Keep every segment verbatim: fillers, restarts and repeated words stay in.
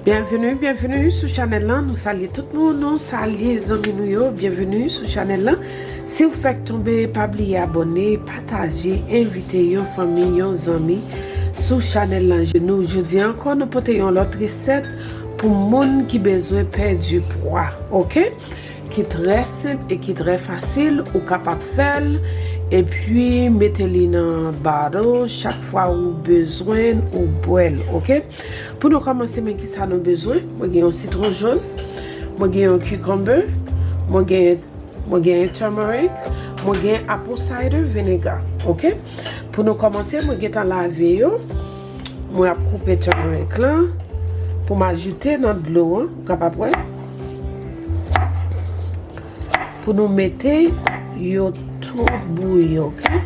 Byenveni, byenveni sou chanèl lan. Nou salye tout moun, nou salye zanmi nou yo. Byenveni sou chanèl lan. Si w fèk tonbe, pa bliye abòne, pataje, envite yon fanmi, yon zanmi sou chanèl lan. Nou, jodi a ankò, nou pote yon lòt resèt pou moun ki bezwen pèdi pwa, oke? Ki trè senp e ki trè fasil, ou kapab fè l, epi mete li nan bottle chak fwa ou bezwen l, ou bwè l, oke? Pou nou kòmanse, men kisa nou bezwen? Mwen gen yon sitwon jòn, mwen gen yon cucumber, mwen gen, mwen gen turmeric, mwen gen apple cider vinegar, oke? Pou nou kòmanse, mwen gentan lave yo. Mwen ap koupe turmeric lan pou m ajoute nan dlo an, ou kapab wè. Pou nou mete yo tou bouyi, oke?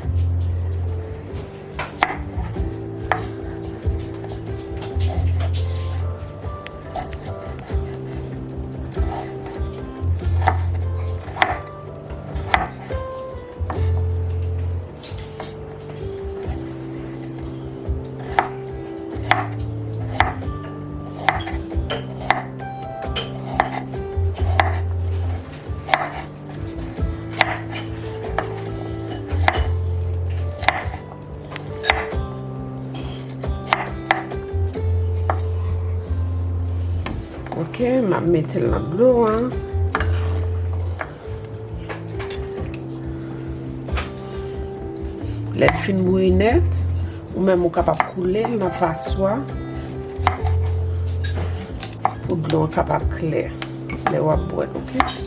Ok, m ap mete l nan dlo an. Lè l fin bouyi nèt, ou menm ou kapab koule l nan paswa pou dlo an kapab klè lè w ap bwè l, ok?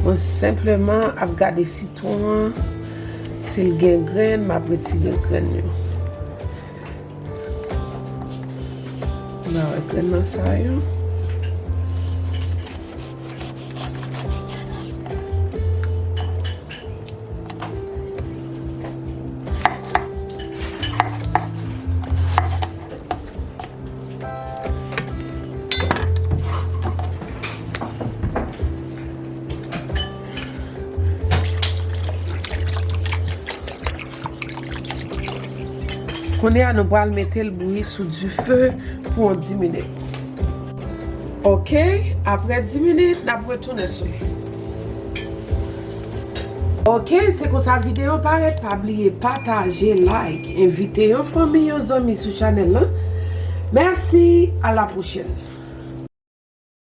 Mwen senpleman ap gade sitwon an, si l gen grenn, m ap retire grenn yo. M a wè grenn nan sa yo. Kounye a, nou pral mete l bouyi sou dife pou yon dis minit. Ok, apre dis minit, n ap retounen sou li. Ok, se konsa videyo parèt. Pa bliye pataje, like, envite yon fanmi, yon zanmi sou chanèl lan. Mèsi, a la pwochèn.